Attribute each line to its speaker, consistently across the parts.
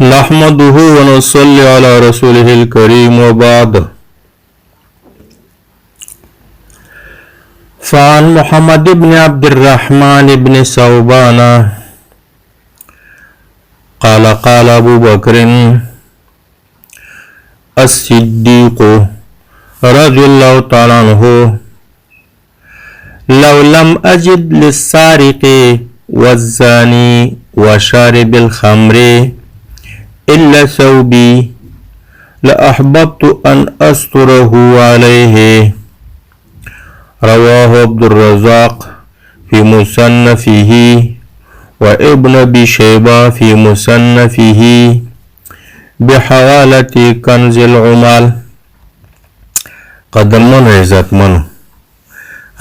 Speaker 1: نحمده ونصلي على رسوله الكريم وبعد. فعن محمد بن عبد الرحمن بن ثوبان قال قال أبو بكر الصديق رضي الله تعالى عنه لو لم أجد للسارق والزاني وشارب الخمر إلا ثوبي لأحببت أن أستره عليه. رواه عبد الرزاق في مصنفه وابن أبي شيبة في مصنفه بحوالة كنز العمال. قدرمن عزتمن،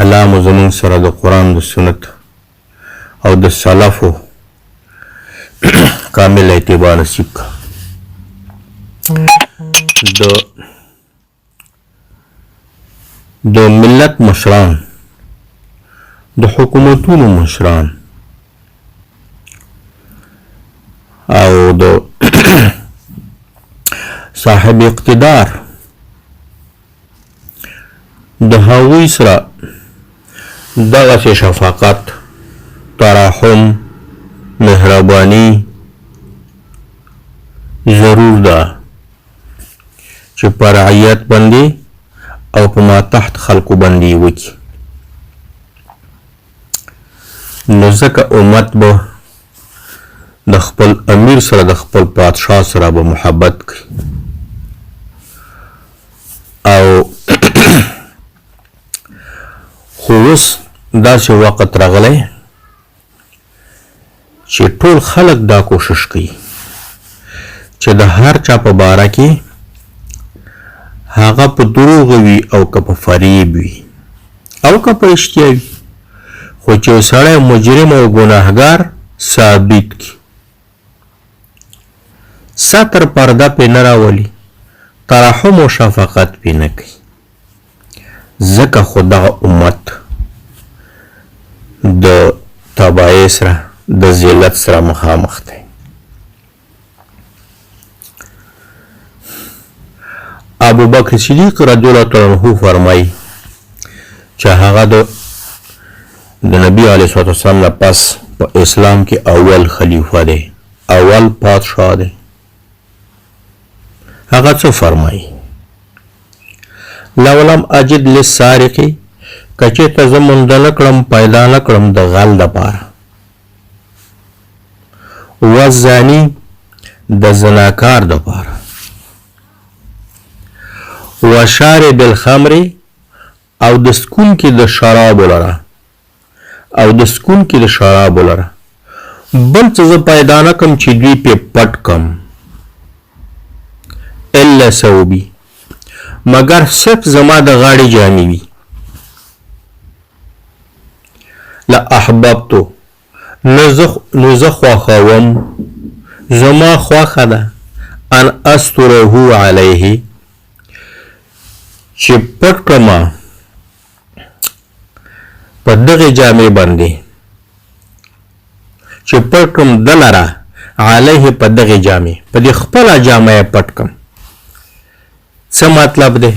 Speaker 1: الله مو زمونږ سره د قرآن، د سنت او د سلفو کامل اتباع نصیب کړه. د ملت مشران، د حکومتونو مشران او د صاحب اقتدار، د هغوی سره دغسې شفقت، ترحم، مهرباني ضرور ده چې په رعیت باندې او په ما تحت خلکو باندې وکړي. نو ځکه امت به د خپل امیر سره، د خپل پادشاه سره به محبت کوي. او خو اوس داسې وخت راغلی چې ټول خلک دا کوشش کوي چې د هر چا په باره کې، هغه په دروغ وي او که په فریب وي او که په رښتیا وي، خو چې یو سړی مجرم او ګناهګار ثابت کړي، ستر پرده پې نه راولي، ترحم او شفقت پې نه کوي. ځکه خو دغه امت د تباهۍ سره، د ذلت سره مخامخ دی. ابو بکر صدیق رضی الله تعالی عنہ فرمایي چې هغه د نبی علیه الصلاة والسلام نه پس په اسلام کې اول خلیفه دی، اول پادشاه دی. هغه څه فرمایي؟ لو لم اجد للسارق، که چېرته زه مونده نه کړم، پیدا نه کړم د غل دپاره، والزاني، د زناکار دپاره، وشارب الخمر، او د څکونکي د شرابو لره، او د څکونکي د شرابو لره بل څه زه پیدا نه کړم چې دوی پې پټ کړم، الا ثوبي، مګر صرف زما د غاړې جامې وي، لاحببتو، نو زه خوښوم، زما خوښه ده، ان استره علیه، چې پټ کړم په دغې جامې باندې، چې پټ کړم ده لره، علیه، په دغې جامې، په دې خپله جامه یې پټ کړم. څه مطلب دی؟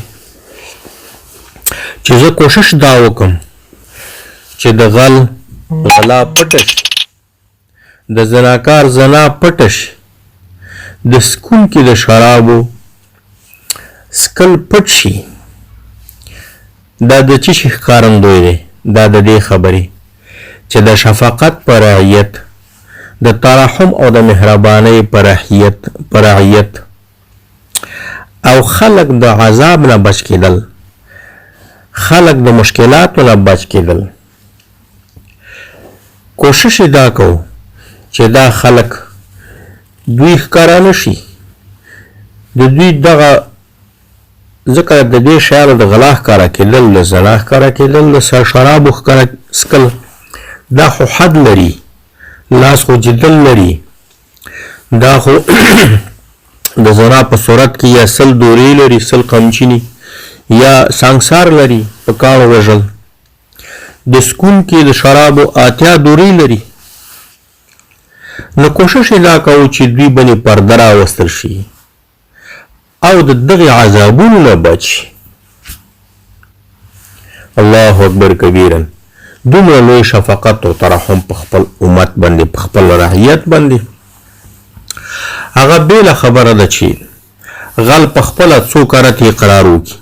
Speaker 1: چې زه کوشش دا وکم چې د غل غلا پټه شي، د زناکار زنا پټه شي، د څکونکي د شرابو څکل پټ شي. دا د څه شي ښکارندوی دی؟ دا د دې خبرې چې د شفقت پر رعیت، د ترحم او د مهربانۍ پر رعیت او خلک د عذاب نه بچ کېدل، خلک د مشکلاتو نه بچ کېدل، کوشش یې دا کو چې دا خلک دوی ښکاره نه شي، د دوی دغه، ځکه د دې شیانو د غلا ښکاره کېدل، د زنا ښکاره کېدل، د شرابو ښکاره څکل، دا خو حد لري، لاس خو جدل لري. دا خو د زنا په صورت کې یا 100 دورې لري، 100 قمچیني یا سنګسار لري، په کاڼو وژل. د څکونکي د شرابو 80 دورې لري. نو کوشش یې دا کاوه چې دوی باندې پرده راوستل شي او د دغه عذابونو نه بچ شي. الله اکبر کبیرا، دومره لوی شفقت او ترحم په خپل امت باندې، په خپل رعیت باندې. هغه بېله خبره ده چې غل په خپله څو کرتې اقرار وکړي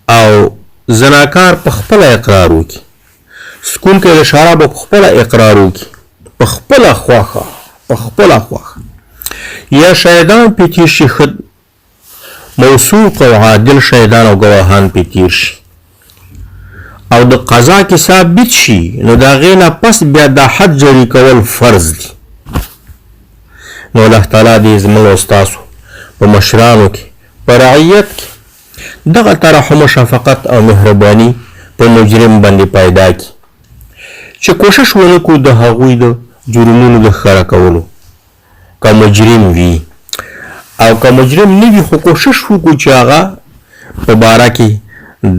Speaker 1: او زناکار په خپله اقرار وکړي، څکونکی د شرابو په خپله اقرار وکړي، په خپله خوښه، په خپله خوښه، یا شاهدان پرې تېر شي، ښه موثوق او عادل شاهدان او ګواهان پرې تېر شي او د قضا کې ثابت شي، نو د هغې نه پس بیا د حد جاري کول فرض دي. نو الله تعالی دې زموږ او ستاسو په مشرانو کې، په رعیت کې دغه ترحم و شفقت او مهرباني په مجرم باندې پیدا کړي چې کوشش ونه کړو د هغوی د جرمونو د ښکاره کولو که مجرم وي، او که مجرم نه وي خو کوشش وکړو چې هغه په باره کې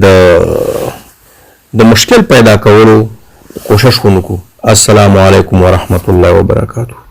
Speaker 1: د د مشکل پیدا کولو کوشش ونه کړو. السلام علیکم ورحمت الله وبرکاته.